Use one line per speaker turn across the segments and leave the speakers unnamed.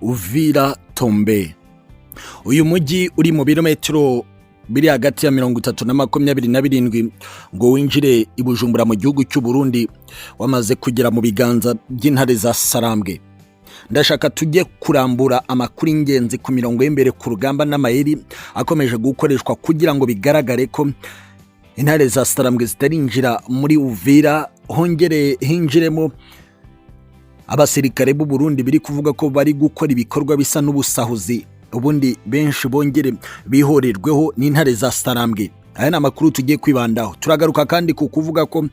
Uvira Tombe. Uyu mujyi uri mu birometero biri hagati ya 30 na 27 ngo winjire i Bujumbura mu gihugu cy'u Burundi, wamaze kugera mu biganza by'intare za Sarambwe. Ndashaka tujye kurambura amakuru y'ingenzi ku mirongo y'imbere ku rugamba n'amayeri akomeje gukoreshwa kugira ngo bigaragare ko intare za Sarambwe zitarinjira muri Uvira, hongere hinjiremo abasirikare b'u Burundi biri kuvuga ko bari gukora ibikorwa bisa n'ubusahuzi, ubundi benshi bongere bihorerweho n'intare za Sarambwe. Aya ni amakuru tugiye kwibandaho. Turagaruka kandi ku kuvuga ko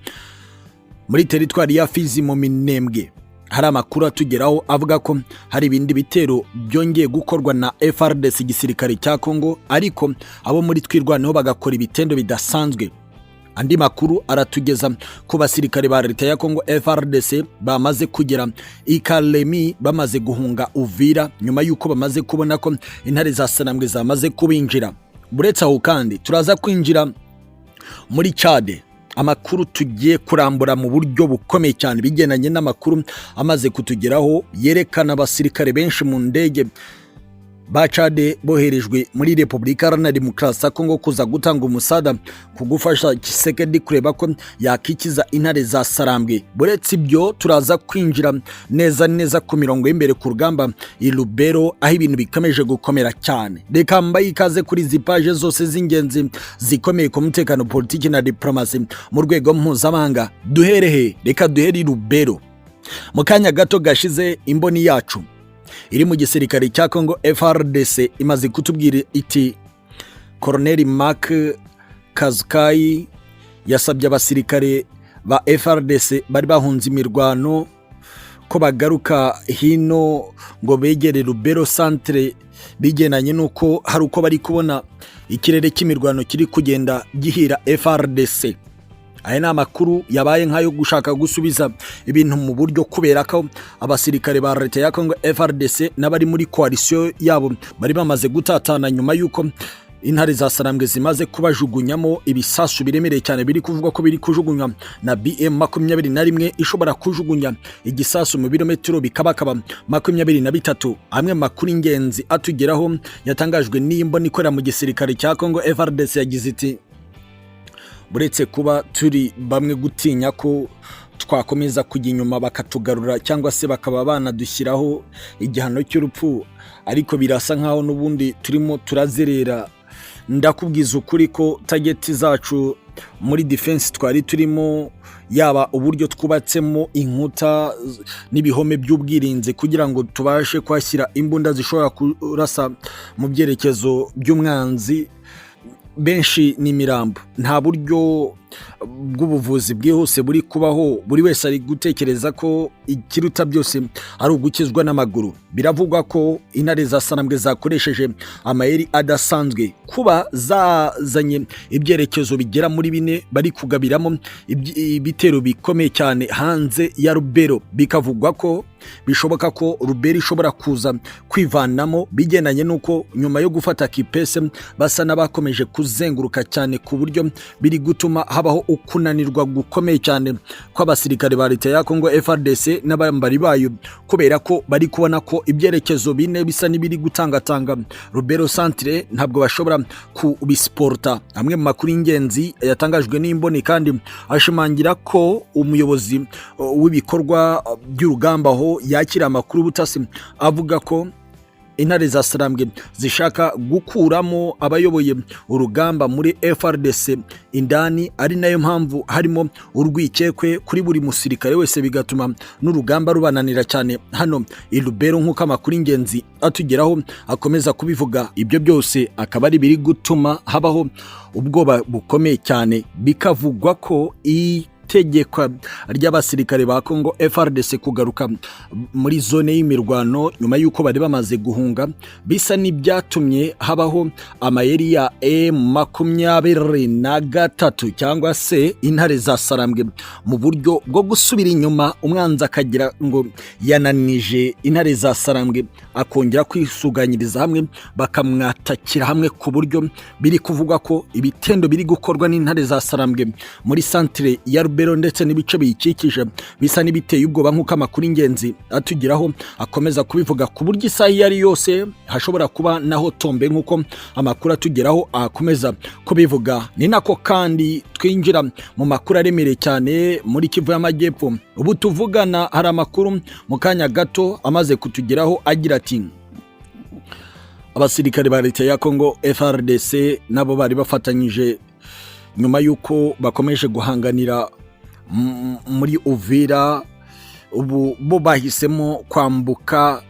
muri teritwari ya Fizi mu Minembwe hari amakuru atugeraho avuga ko hari ibindi bitero byongeye gukorwa na FARDC, igisirikare cya Congo, ariko abo muri Twirwaneho bagakora ibitendo bidasanzwe. Andi makuru aratugeza ku basirikare ba leta ya Congo FARDC bamaze kugera i Kalemi, bamaze guhunga Uvira nyuma y'uko bamaze kubona ko intare za Sarambwe zamaze kubinjira. Buretse aho kandi, turaza kwinjira muri Chad, amakuru tugiye kurambura mu buryo bukomeye cyane bigendanye n'amakuru amaze kutugeraho yerekana abasirikare benshi mu ndege ba Chad boherejwe muri Repubulika Iharanira Demokarasi ya Kongo kuza gutanga umusada ku gufasha Tshisekedi kureba ko yakikiza intare za Sarambwe. Buretse ibyo, turaza kwinjira neza neza ku mirongo y'imbere ku rugamba i Lubero, aho ibintu bikomeje gukomera cyane. Reka mbaye ikaze kuri izi paje zose z'ingenzi zikomeye ku mutekano, politiki na diplomasi mu rwego mpuzamahanga. Duherehe? Reka duhere i Lubero. Mu kanya gato gashize, imboni yacu iri mu gisirikare cya Congo FARDC imaze kutubwira iti: Colonel Mark Kazukayi yasabye abasirikare ba FARDC bari bahunze imirwano ko bagaruka hino ngo begere Lubero centre, bigendanye n'uko hari uko bari kubona ikirere cy'imirwano kiri kugenda gihira FARDC. Aya ni amakuru yabaye nk'ayo gushaka gusubiza ibintu mu buryo, kubera ko abasirikare ba leta ya Congo FARDC n'abari muri coalition yabo bari bamaze gutatana nyuma y'uko intare za Sarambwe zimaze kubajugunyamo ibisasu biremereye cyane, biri kuvuga ko biri kujugunywa na BM 21 ishobora kujugunya igisasu mu birometero bikabakaba 23. Amwe mu makuru ingenzi atugeraho yatangajwe n'imboni ikorera mu gisirikare cya Congo FARDC yagize iti: "Buretse kuba turi bamwe gutinya ko twakomeza kujya inyuma bakatugarura cyangwa se bakaba banadushyiraho igihano cy'urupfu, ariko birasa nkaho n'ubundi turimo turazerera. Ndakubwiza ukuri ko target zacu muri defense twari turimo, yaba uburyo twubatsemo inkuta n'ibihome by'ubwirinzi kugira ngo tubashe kuhashyira imbunda zishobora kurasa mu byerekezo by'umwanzi, benshi ni imirambo. Nta buryo bw'ubuvuzi bwihuse buri kubaho. Buri wese ari gutekereza ko ikiruta byose ari ugukizwa n'amaguru." Biravugwa ko intare za Sarambwe zakoresheje amayeri adasanzwe kuba zazanye ibyerekezo bigera muri bine bari kugabiramo ibitero bikomeye cyane hanze ya Rubero. Bikavugwa ko bishoboka ko Rubero ishobora kuza kwivanamo, bigendanye n'uko nyuma yo gufata Kipese basa n'abakomeje kuzenguruka cyane, ku buryo biri gutuma habaho ukunanirwa gukomeye cyane kw'abasirikare ba leta ya Congo FARDC n'abambari bayo, kubera ko bari kubona ko ibyerekezo bine bisa n'ibiri gutangatanga Rubero centre, ntabwo bashobora kubisiporta. Amwe mu makuru y'ingenzi yatangajwe n'imboni kandi ashimangira ko umuyobozi w'ibikorwa by'urugamba aho yakira amakuru y'ubutasi avuga ko intare za Sarambwe zishaka gukuramo abayoboye urugamba muri FARDC indani, ari nayo mpamvu harimo urwikekwe kuri buri musirikare wese, bigatuma n'urugamba rubananira cyane hano i Lubero, nk'uko amakuru y'ingenzi atugeraho akomeza kubivuga. Ibyo byose akaba ari biri gutuma habaho ubwoba bukomeye cyane. Bikavugwa ko itegekwa ry'abasirikare ba Congo FARDC kugaruka muri zone y'imirwano nyuma y'uko bari bamaze guhunga bisa n'ibyatumye habaho amayeri ya M23 cyangwa se intare za Sarambwe mu buryo bwo gusubira inyuma, umwanzi akagira ngo yananije intare za Sarambwe, akongera kwisuganyiriza hamwe, bakamwatakira hamwe, ku buryo biri kuvugwa ko ibitendo biri gukorwa n'intare za Sarambwe muri centre ya Rubero Lubero ndetse n'ibice biyikikije bisa n'ibiteye ubwoba, nk'uko amakuru ingenzi atugeraho akomeza kubivuga, ku buryo isaha iyo ari yose hashobora kuba naho tombe, nk'uko amakuru atugeraho akomeza kubivuga. Ni nako kandi twinjira mu makuru aremereye cyane muri Kivu y'Amajyepfo. Ubu tuvugana hari amakuru mu kanya gato amaze kutugeraho agira ati: "Abasirikare ba leta ya Congo FARDC nabo bari bafatanyije, nyuma y'uko bakomeje guhanganira muri Uvira, ubu bo bahisemo kwambuka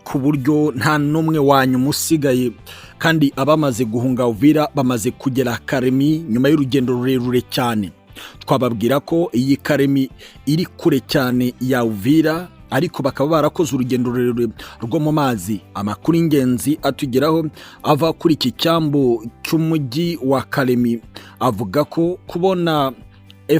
ku buryo nta n'umwe wa nyuma usigaye, kandi abamaze guhunga Uvira bamaze kugera Karemi nyuma y'urugendo rurerure cyane." Twababwira ko iyi Karemi iri kure cyane ya Uvira, ariko bakaba barakoze urugendo rurerure rwo mu mazi. Amakuru y'ingenzi atugeraho ava kuri iki cyambu cy'umujyi wa Karemi avuga ko kubona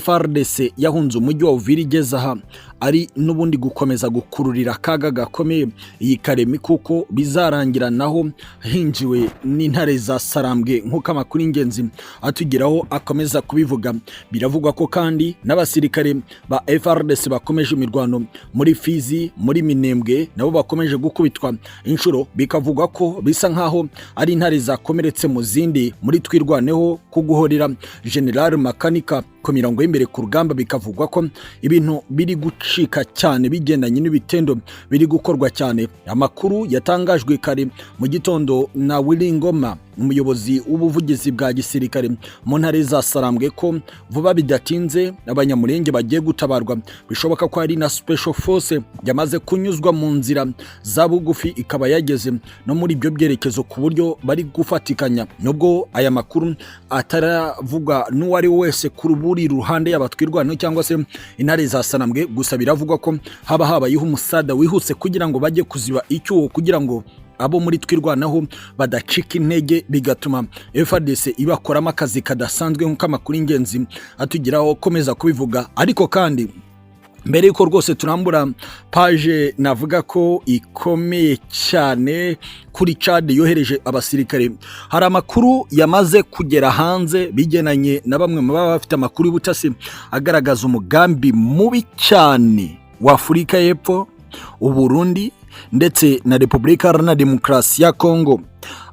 FARDC yahunze umujyi wa Uvira igeze aha ari n'ubundi gukomeza gukururira akaga gakomeye iyi Karemi, kuko bizarangira naho hinjiwe n'intare za Sarambwe, nk'uko amakuru y'ingenzi atugeraho akomeza kubivuga. Biravugwa ko kandi n'abasirikare ba FARDC bakomeje imirwano muri Fizi, muri Minembwe, nabo bakomeje gukubitwa inshuro, bikavugwa ko bisa nkaho ari intare zakomeretse mu zindi muri Twirwaneho kuguhorera General Makanika ku mirongo y'imbere ku rugamba. Bikavugwa ko ibintu biri gucika cyane bigendanye n'ibitendo biri gukorwa cyane. Amakuru yatangajwe kare mu gitondo na Willy Ngoma, umuyobozi w'ubuvugizi bwa gisirikare mu ntare za Sarambwe, ko vuba bidatinze Abanyamurenge bagiye gutabarwa. Bishoboka ko hari na special force yamaze kunyuzwa mu nzira za bugufi, ikaba yageze no muri ibyo byerekezo, ku buryo bari gufatikanya, nubwo aya makuru ataravugwa n'uwo ari we wese kuri buri ruhande, yaba Twirwaneho cyangwa se intare za Sarambwe. Gusa biravugwa ko haba habayeho umusada wihuse kugira ngo bajye kuziba icyuho, kugira ngo abo muri Twirwanaho badacika intege, bigatuma FARDC ibakoramo akazi kadasanzwe, nk'uko amakuru y'ingenzi atugeraho komeza kubivuga. Ariko kandi mbere y'uko rwose turambura page, navuga ko ikomeye cyane kuri Chad yohereje abasirikare, hari amakuru yamaze kugera hanze bigenanye na bamwe mu baba bafite amakuru y'ubutasi agaragaza umugambi mubi cyane wa Afurika y'Epfo, Uburundi ndetse na Repubulika Iharanira Demokarasi ya Kongo.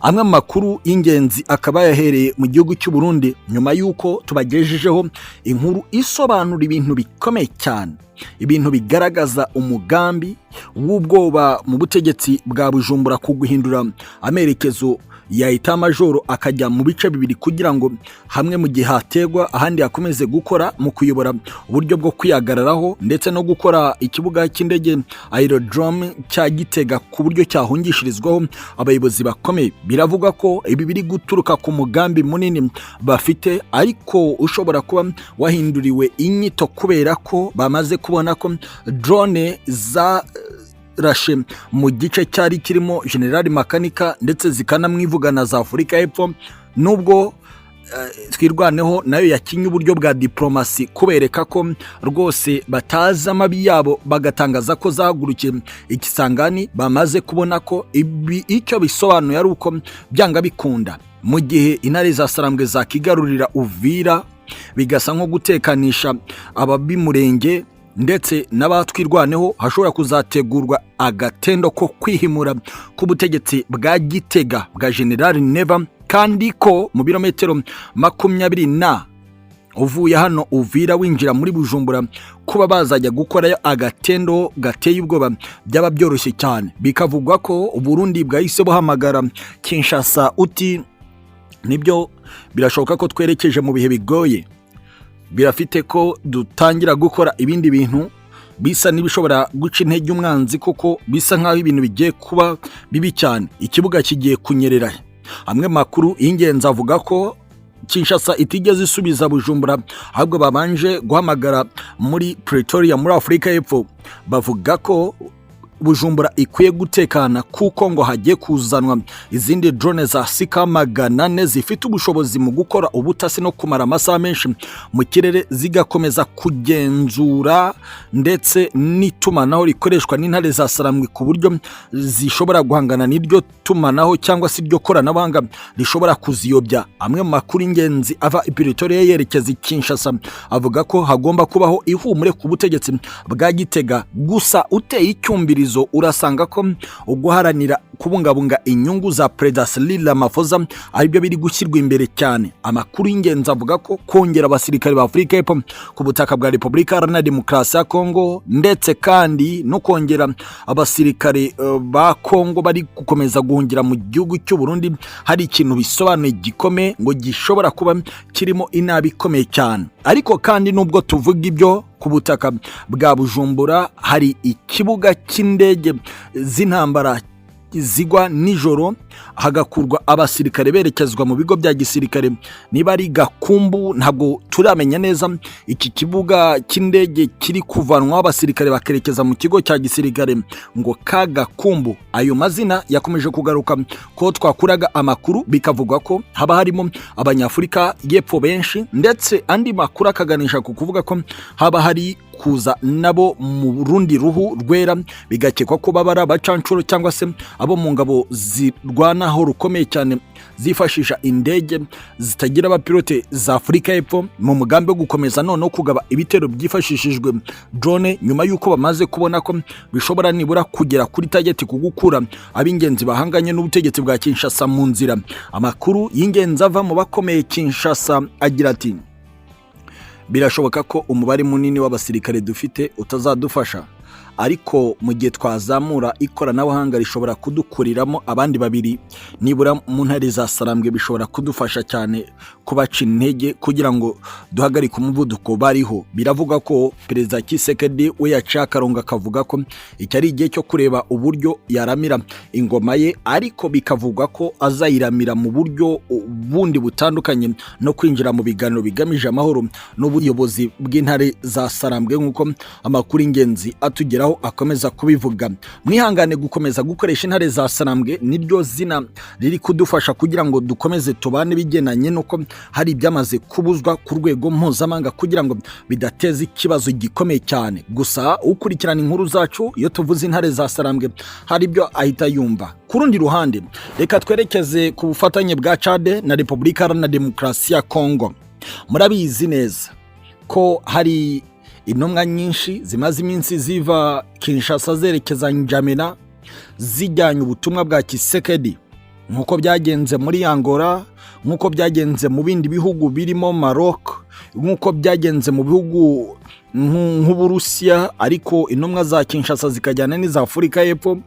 Amwe mu makuru y'ingenzi akaba yahereye mu gihugu cy'u Burundi, nyuma y'uko tubagejejeho inkuru isobanura ibintu bikomeye cyane, ibintu bigaragaza umugambi w'ubwoba mu butegetsi bwa Bujumbura ku guhindura amerekezo ya état-major akajya mu bice bibiri, kugira ngo hamwe mu gihe hategwa ahandi hakomeze gukora mu kuyobora uburyo bwo kwihagararaho, ndetse no gukora ikibuga cy'indege aerodrome cya Gitega ku buryo cyahungishirizwaho abayobozi bakomeye. Biravuga ko ibi biri guturuka ku mugambi munini bafite, ariko ushobora kuba wahinduriwe inyito, kubera ko bamaze kubona ko drone za rashe mu gice cyari kirimo General Makanika, ndetse zikanamwivugana za Afurika y'Epfo, nubwo Twirwaneho nayo yakinye uburyo bwa diplomasi kubereka ko rwose batazi amabi yabo, bagatangaza ko zahagurukiye ikisangani. Bamaze kubona ko ibi icyo bisobanuye ari uko byanga bikunda, mu gihe intare za Sarambwe zakigarurira Uvira, bigasa nko gutekanisha ababimurenge ndetse n'abatwirwaneho, hashobora kuzategurwa agatendo ko kwihimura k'ubutegetsi bwa Gitega bwa General Neva, kandi ko mu birometero 20 na uvuye hano Uvira winjira muri Bujumbura, kuba bazajya gukorayo agatendo gateye ubwoba byaba byoroshye cyane. Bikavugwa ko Uburundi bwahise buhamagara Kinshasa uti: "Nibyo, birashoboka ko twerekeje mu bihe bigoye, birafite ko dutangira gukora ibindi bintu bisa n'ibishobora guca intege umwanzi, kuko bisa nk'aho ibintu bigiye kuba bibi cyane, ikibuga kigiye kunyerera." Amwe makuru y'ingenzi avuga ko Kinshasa itigeze isubiza Bujumbura, ahubwo babanje guhamagara muri Pretoria muri Afurika y'Epfo, bavuga ko Bujumbura ikwiye gutekana, kuko ngo hagiye kuzanwa izindi drone za Sika 400 zifite ubushobozi mu gukora ubutasi no kumara amasaha menshi mu kirere, zigakomeza kugenzura ndetse n'itumanaho rikoreshwa n'intare za Sarambwe, ku buryo zishobora guhangana n'iryo tumanaho cyangwa se iryo koranabuhanga rishobora kuziyobya. Amwe mu makuru y'ingenzi ava i Pretoria yerekeza i Kinshasa avuga ko hagomba kubaho ihumure ku butegetsi bwa Gitega. Gusa uteye icyumvirizo, urasanga ko uguharanira kubungabunga inyungu za Perezida Cyril Ramaphosa aribyo biri gushyirwa imbere cyane. Amakuru y'ingenzi avuga ko kongera abasirikare ba Afurika y'Epfo ku butaka bwa Repubulika Iharanira Demokarasi ya Kongo, ndetse kandi no kongera abasirikare ba Kongo bari gukomeza guhungira mu gihugu cy'u Burundi, hari ikintu bisobanuye gikomeye, ngo gishobora kuba kirimo inabi ikomeye cyane. Ariko kandi nubwo tuvuga ibyo, ku butaka bwa Bujumbura hari ikibuga cy'indege z'intambara zigwa nijoro, hagakurwa abasirikare berekezwa mu bigo bya gisirikare. Niba ari Gakumbu, ntabwo turamenya neza. Iki kibuga cy'indege kiri kuvanwaho abasirikare bakerekeza mu kigo cya gisirikare ngo ka Gakumbu, ayo mazina yakomeje kugaruka ko twakuraga amakuru, bikavugwa ko haba harimo Abanyafurika y'Epfo benshi, ndetse andi makuru akaganisha ku kuvuga ko haba hari kuza nabo mu rundi ruhu rwera, bigakekwa ko baba ari abacancuro cyangwa se abo mu ngabo zirwanaho rukomeye cyane, zifashisha indege zitagira abapilote za Afurika y'Epfo mu mugambi wo gukomeza noneho kugaba ibitero byifashishijwe drone, nyuma y'uko bamaze kubona ko bishobora nibura kugera kuri target, ku gukura ab'ingenzi bahanganye n'ubutegetsi bwa Kinshasa mu nzira. Amakuru y'ingenzi ava mu bakomeye Kinshasa agira ati: "Birashoboka ko umubare munini w'abasirikare dufite utazadufasha, ariko mu gihe twazamura ikoranabuhanga rishobora kudukuriramo abandi babiri nibura mu ntare za Sarambwe, bishobora kudufasha cyane kubaca intege kugira ngo duhagarike umuvuduko bariho." Biravuga ko Perezida Tshisekedi we yaciye akarongo, akavuga ko iki ari igihe cyo kureba uburyo yaramira ingoma ye, ariko bikavugwa ko azayiramira mu buryo bundi butandukanye no kwinjira mu biganiro bigamije amahoro n'ubuyobozi bw'intare za Sarambwe, nk'uko amakuru y'ingenzi atugeraho akomeza kubivuga. Mwihangane gukomeza gukoresha intare za Sarambwe, niryo zina riri kudufasha kugira ngo dukomeze tubane, bigendanye n'uko hari ibyamaze kubuzwa ku rwego mpuzamahanga kugira ngo bidateza ikibazo gikomeye cyane. Gusa ukurikirana inkuru zacu, iyo tuvuze intare za Sarambwe hari ibyo ahita yumva. Ku rundi ruhande, reka twerekeze ku bufatanye bwa Chad na Repubulika Iharanira Demokarasi ya Kongo. Murabizi neza ko hari intumwa nyinshi zimaze iminsi ziva Kinshasa zerekeza Njamena, zijyanye ubutumwa bwa Tshisekedi, nk'uko byagenze muri Angola, nk'uko byagenze mu bindi bihugu birimo Maroc, nk'uko byagenze mu bihugu nk'Uburusiya, ariko intumwa za Kinshasa zikajyana n'iza Afurika y'Epfo.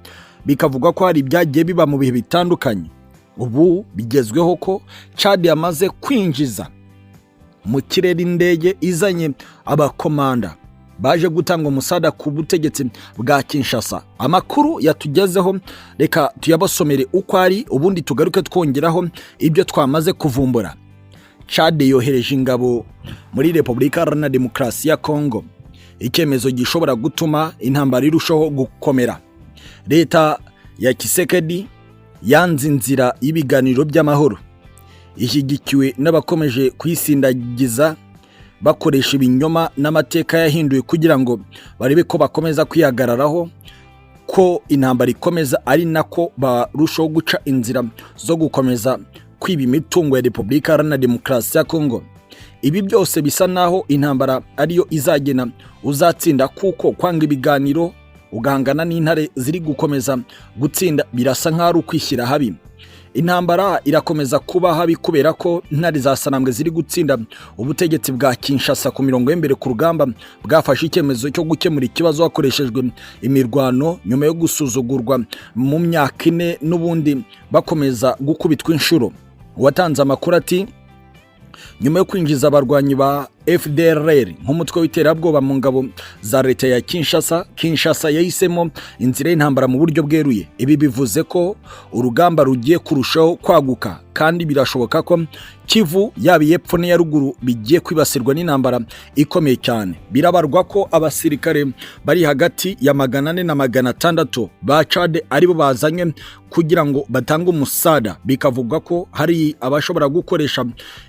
Bikavugwa ko hari ibyagiye biba mu bihe bitandukanye. Ubu bigezweho ko Chad yamaze kwinjiza mu kirere indege izanye abakomanda baje gutanga umusada ku butegetsi bwa Kinshasa. Amakuru yatugezeho reka tuyabasomere uko ari, ubundi tugaruke twongeraho ibyo twamaze kuvumbura. Chad yohereje ingabo muri Repubulika Iharanira Demokarasi ya Kongo, icyemezo gishobora gutuma intambara irushaho gukomera. Leta ya Tshisekedi yanze inzira y'ibiganiro by'amahoro, ishyigikiwe n'abakomeje kuyisindagiza bakoresha ibinyoma n'amateka yahinduwe kugira ngo barebe ko bakomeza kwihagararaho, ko intambara ikomeza, ari nako barushaho guca inzira zo gukomeza kwiba imitungo ya Repubulika Iharanira Demokarasi ya Kongo. Ibi byose bisa naho intambara ariyo izagena uzatsinda, kuko kwanga ibiganiro ugahangana n'intare ziri gukomeza gutsinda birasa nk'aho ari ukwishyira habi. Intambara irakomeza kuba habi kubera ko intare za Sanambwe ziri gutsinda ubutegetsi bwa Kinshasa ku mirongo y'imbere ku rugamba. Bwafashe icyemezo cyo gukemura ikibazo hakoreshejwe imirwano, nyuma yo gusuzugurwa mu myaka 4 n'ubundi bakomeza gukubitwa inshuro. Uwatanze amakuru ati: "Nyuma yo kwinjiza abarwanyi ba FDLR nk'umutwe w'iterabwoba mu ngabo za leta ya Kinshasa, Kinshasa yahisemo inzira y'intambara mu buryo bweruye. Ibi bivuze ko urugamba rugiye kurushaho kwaguka." Kandi birashoboka ko Kivu, yaba iy'epfo n'iya ruguru, bigiye kwibasirwa n'intambara ikomeye cyane. Birabarwa ko abasirikare bari hagati ya 400 na 600 ba Chad aribo bazanywe kugira ngo batange umusada. Bikavugwa ko hari abashobora gukoresha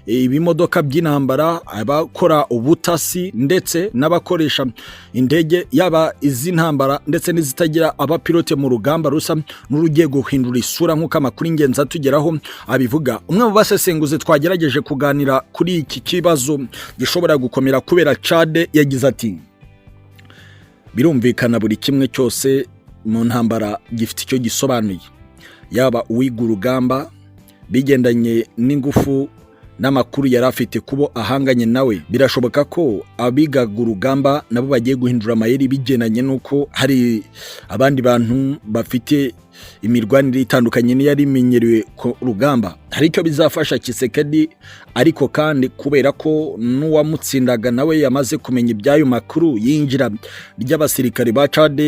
ibimodoka by'intambara, abakora ubutasi, ndetse n'abakoresha indege, yaba iz'intambara ndetse n'izitagira abapilote, mu rugamba rusa n'urugiye guhindura isura, nk'uko amakuru y'ingenzi atugeraho abivuga. Umwe mu basesenguzi twagerageje kuganira kuri iki kibazo gishobora gukomera kubera Chad yagize ati: "Birumvikana, buri kimwe cyose mu ntambara gifite icyo gisobanuye, yaba uwiga urugamba bigendanye n'ingufu n'amakuru yari afite kubo ahanganye nawe. Birashoboka ko abigaga urugamba nabo bagiye guhindura amayeri, bigendanye n'uko hari abandi bantu bafite imirwanire itandukanye n'iyari imenyerewe ku rugamba. Hari icyo bizafasha Tshisekedi, ariko kandi kubera ko n'uwamutsindaga nawe yamaze kumenya iby'ayo makuru yinjira ry'abasirikare ba Chad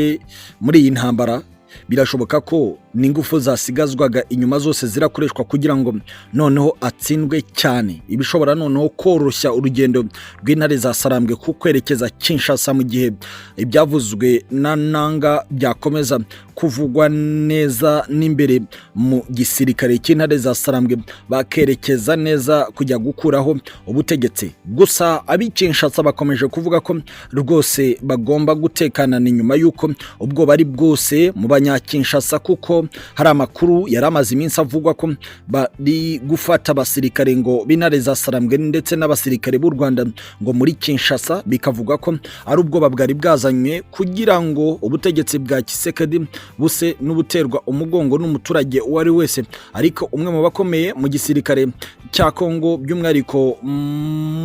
muri iyi ntambara, birashoboka ko n'ingufu zasigazwaga inyuma zose zirakoreshwa kugira ngo noneho atsindwe cyane, ibishobora noneho koroshya urugendo rw'intare za Sarambwe ku kwerekeza Kinshasa, mu gihe ibyavuzwe na Nanga byakomeza kuvugwa neza n'imbere mu gisirikare cy'intare za Sarambwe, bakerekeza neza kujya gukuraho ubutegetsi. Gusa ab'i Kinshasa bakomeje kuvuga ko rwose bagomba gutekana, ni nyuma y'uko ubwoba ari bwose mu banyakinshasa, kuko hari amakuru yari amaze iminsi avugwa ko bari gufata abasirikare ngo b'intare za Sarambwe ndetse n'abasirikare b'u Rwanda ngo muri Kinshasa. Bikavugwa ko ari ubwoba bwari bwazanywe kugira ngo ubutegetsi bwa Tshisekedi buse n'ubuterwa umugongo n'umuturage uwo ari wese. Ariko umwe mu bakomeye mu gisirikare cya Kongo, by'umwihariko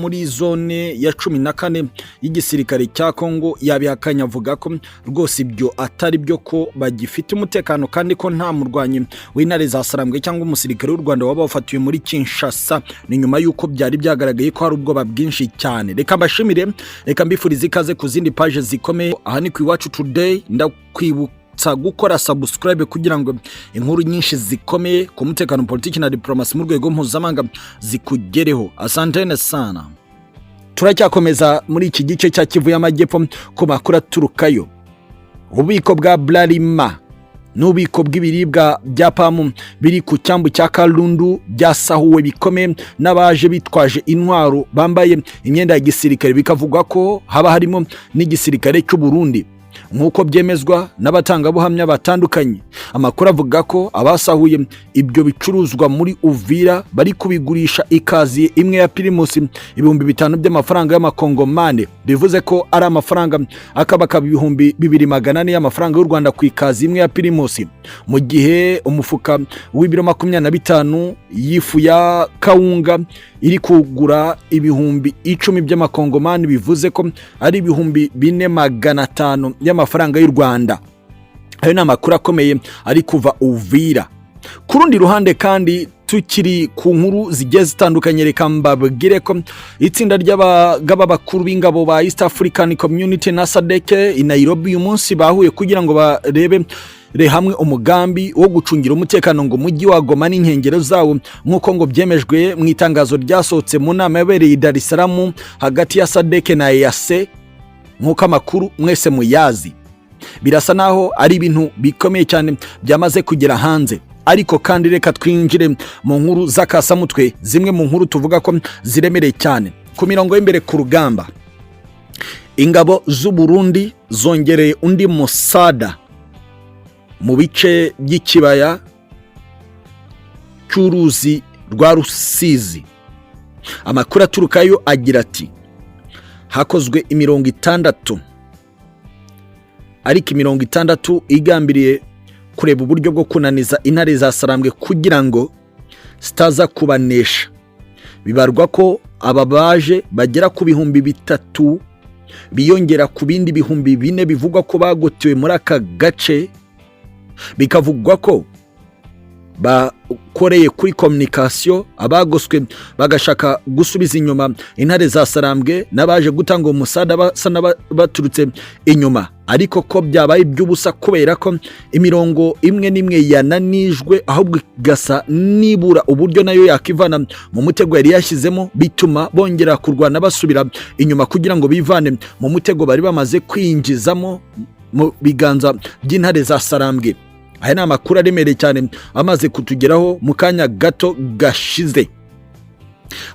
muri zone ya 14 y'igisirikare cya Kongo, yabihakanye, avuga ko rwose ibyo atari byo, ko bagifite umutekano kandi ko nta murwanyi w'intare za Sarambwe cyangwa umusirikare w'u Rwanda waba wafatiwe muri Kinshasa. Ni nyuma y'uko byari byagaragaye ko hari ubwoba bwinshi cyane. Reka mbashimire, reka mbifurize ikaze ku zindi paje zikomeye. Aha ni ku Iwacu Today. Ndakwibutsa gukora subscribe kugira ngo inkuru nyinshi zikomeye ku mutekano, politiki na diplomasi mu rwego mpuzamahanga zikugereho. Asantene sana. Turacyakomeza muri iki gice cya Kivu y'Amajyepfo. Ku makuru aturukayo, ububiko bwa Bralima n'ububiko bw'ibiribwa bya PAM biri ku cyambu cya Kalundu byasahuwe bikomeye n'abaje bitwaje intwaro bambaye imyenda ya gisirikare. Bikavugwa ko haba harimo n'igisirikare cy'u Burundi, nk'uko byemezwa n'abatangabuhamya batandukanye. Amakuru avuga ko abasahuye ibyo bicuruzwa muri Uvira bari kubigurisha ikaziye imwe ya Primus 5000 by'amafaranga y'amakongomane, bivuze ko ari amafaranga akabakaba 2400 y'amafaranga y'u Rwanda ku ikaziye imwe ya Primus, mu gihe umufuka w'ibiro 25 y'ifu ya kawunga iri kugura 10,000 by'amakongomani, bivuze ko ari 4500 y'amafaranga y'u Rwanda. Ayo ni amakuru akomeye ari kuva Uvira. Ku rundi ruhande kandi, tukiri ku nkuru zigiye zitandukanye, reka mbabwire ko itsinda ry'abagaba bakuru b'ingabo ba East African Community na SADC i Nairobi uyu munsi bahuye kugira ngo barebe hamwe umugambi wo gucungira umutekano ngo mujyi wa Goma n'inkengero zawo, nk'uko ngo byemejwe mu itangazo ryasohotse mu nama yabereye i Dar es Salaam hagati ya SADC na EAC. Nk'uko amakuru mwese muyazi, birasa naho ari ibintu bikomeye cyane byamaze kugera hanze. Ariko kandi reka twinjire mu nkuru z'akasamutwe, zimwe mu nkuru tuvuga ko ziremereye cyane ku mirongo y'imbere ku rugamba. Ingabo z'u Burundi zongereye undi musada mu bice by'ikibaya cy'uruzi rwa Rusizi. Amakuru aturukayo agira ati: "Hakozwe imirongo 6, ariko imirongo 6 igambiriye kureba uburyo bwo kunaniza intare za Sarambwe kugira ngo zitaza kubanesha." Bibarwa ko aba baje bagera ku 3000, biyongera ku bindi 4000 bivugwa ko bagotewe muri aka gace. Bikavugwa ko Bakoreye kuri communication, abagoswe bagashaka gusubiza inyuma intare za Sarambwe n'abaje gutanga umusada basa n'abaturutse inyuma, ariko ko byabaye iby'ubusa kubera ko imirongo imwe n'imwe yananijwe, ahubwo igasa nibura uburyo nayo yakivana mu mutego yari yashyizemo, bituma bongera kurwana basubira inyuma kugira ngo bivane mu mutego bari bamaze kwinjizamo mu biganza by'intare za Sarambwe. Aya ni amakuru aremereye cyane amaze kutugeraho mu kanya gato gashize.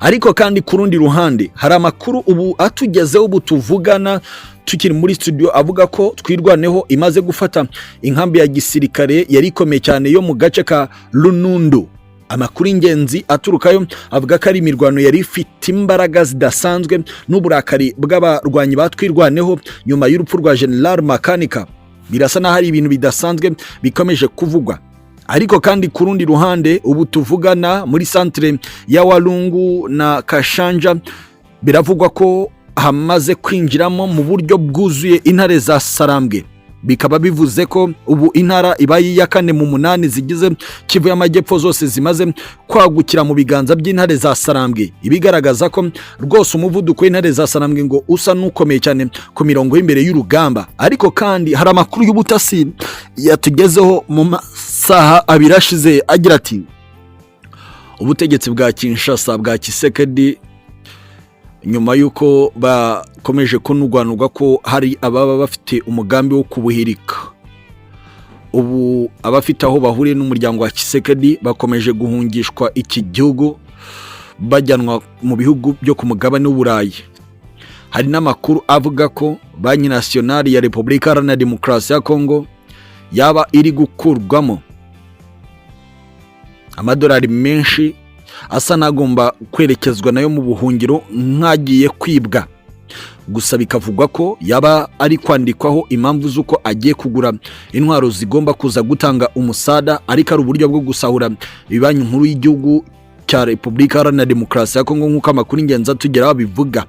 Ariko kandi ku rundi ruhande hari amakuru ubu atugezeho, ubu tuvugana tukiri muri studio, avuga ko Twirwaneho imaze gufata inkambi ya gisirikare yari ikomeye cyane yo mu gace ka Runundu. Amakuru y'ingenzi aturukayo avuga ko ari imirwano yari ifite imbaraga zidasanzwe n'uburakari bw'abarwanyi ba Twirwaneho nyuma y'urupfu rwa General Makanika. Birasa n'aho ari ibintu bidasanzwe bikomeje kuvugwa. Ariko kandi ku rundi ruhande, ubu tuvugana muri centre ya Walungu na Kashanja biravugwa ko hamaze kwinjiramo mu buryo bwuzuye intare za Sarambwe, bikaba bivuze ko ubu intara ibaye iya kane mu munani zigize Kivu y'Amajyepfo zose zimaze kwagukira mu biganza by'intare za Sarambwe, ibigaragaza ko rwose umuvuduko w'intare za Sarambwe ngo usa n'ukomeye cyane ku mirongo y'imbere y'urugamba. Ariko kandi hari amakuru y'ubutasi yatugezeho mu masaha 2 ashize agira ati: "Ubutegetsi bwa Kinshasa bwa Tshisekedi, nyuma y'uko bakomeje kunurwanurwa ko hari ababa bafite umugambi wo kubuhirika, ubu abafite aho bahuriye n'umuryango wa Tshisekedi bakomeje guhungishwa iki gihugu, bajyanwa mu bihugu byo ku mugabane w'Uburayi. Hari n'amakuru avuga ko Banki Nationale ya Repubulika Iharanira Demokarasi ya Kongo yaba iri gukurwamo amadolari menshi asa n'agomba kwerekezwa nayo mu buhungiro nk'agiye kwibwa. Gusa bikavugwa ko yaba ari kwandikwaho impamvu z'uko agiye kugura intwaro zigomba kuza gutanga umusada, ariko ari uburyo bwo gusahura Banki Nkuru y'igihugu cya Repubulika Iharanira Demokarasi ya Kongo, nk'uko amakuru ingenzi atugeraho bivuga.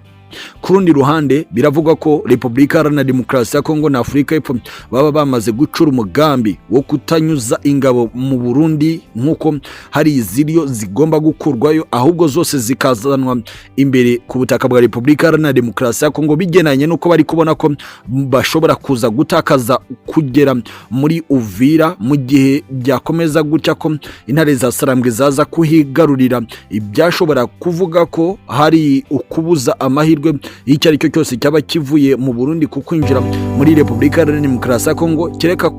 Ku rundi ruhande, biravugwa ko Repubulika Iharanira Demokarasi ya Kongo na Afurika y'Epfo baba bamaze gucura umugambi wo kutanyuza ingabo mu Burundi nk'uko hari iziriyo zigomba gukurwayo, ahubwo zose zikazanwa imbere ku butaka bwa Repubulika Iharanira Demokarasi ya Kongo, bigendanye n'uko bari kubona ko bashobora kuza gutakaza kugera muri Uvira mu gihe byakomeza gutya, ko intare za Sarambwe zaza kuhigarurira, ibyashobora kuvuga ko hari ukubuza amahirwe icyo ari cyo cyose cyaba kivuye mu Burundi ku kwinjira muri Repubulika Iharanira Demokarasi ya Kongo kereka